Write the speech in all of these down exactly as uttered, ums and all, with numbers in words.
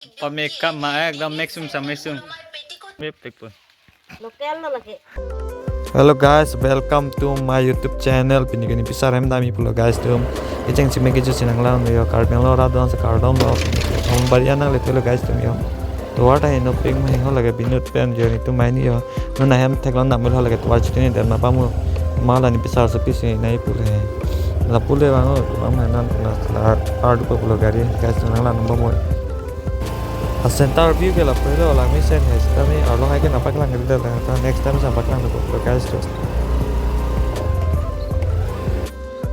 Pamekap ma ekdom mexum sa mexum. Mepek pun. Local na lagi. Hello guys, welcome to my YouTube channel. Pini ke ne pisar hem dami pulo guys atum. Kecheng si meke ju sinang lang yo, Karbi Anglong arat adon si kardom lo. Hom bari anang le pulo guys atum yo. Tovar ta heno ping ma heno lage binut pen jo netum mai ni yo. Non ahem theklong dam lo lage tovar chitini dem na pamu. Ma la ne pisar so pisi nai pule. Lapu le bang o, bang ma nan na la ardu pulo gari guys atum nang la nang pamu. A center view ke lapu lo, lang mesen he, seta ni arlo hai ke nangpaklang ri dal ta, next time sa paklang lo guys atum.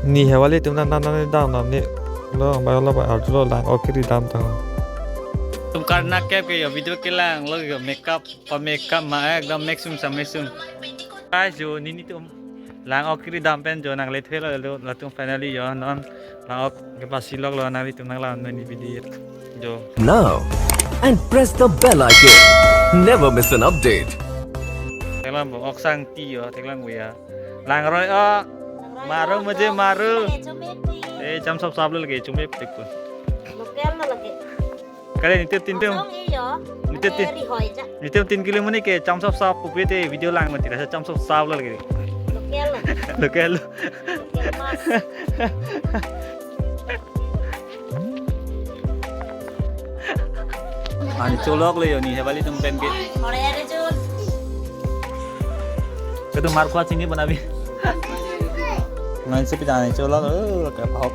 Ne hewali atum nan nan nan dam nam ne lo, ba lo ba arlo lang ok ri dam ta. Atum karna kep ke yo video kelang lo yo makeup, pamekap ma ekdom mexum sa mexum. Guys, jo ne netum lang ok ri dam pen jo nang le thelo lo, latum finally yo non lang ok kepasi lok lo, nang netum nang lang non ne video jo. Now, and press the bell icon. Never miss an update. Theklang bo ok sang ti yo, theklang bo ya. Lang roi o. Maru muje maru. Eh, cham sap sap lo lagi, chum mepek pun. Local na lagi. Kali netum tin tum. Kosong iyo. Netum tin. Ri hoi ja. Netum tin kilo muni ke cham sap sap pupe te video lang mati rasa cham sap sap lo lagi. Local na. Local. Local mas. Ani cholok le yo ne hewali atum pen ke. Ore are chun. Ketum mar khua chini bonabi. Nang sepi dani cholok, eh, ke pau.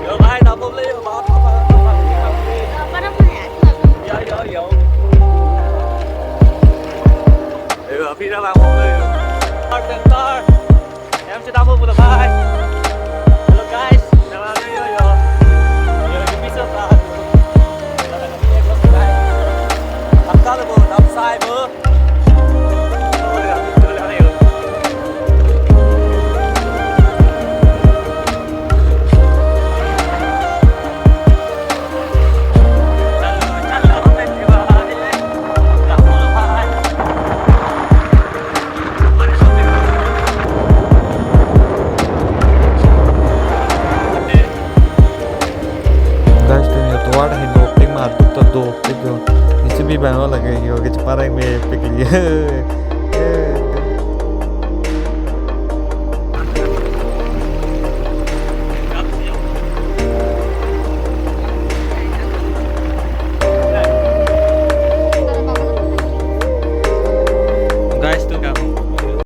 Yo, bhai, dam bom le, yo, bhai. Yo, yo, yo. Yo, aphi na dam bom le, yo. Tar, tar. Em si dam bom le, bhai. Hello, guys. Dam bom le, yo, yo. Yo, yo, bisa, bhai. Dam sai, bro. Guys, atum yo tovar heno ping ma duk ta do pik yo. Isi bi bang lagi yo, ke cepareng me pik yo.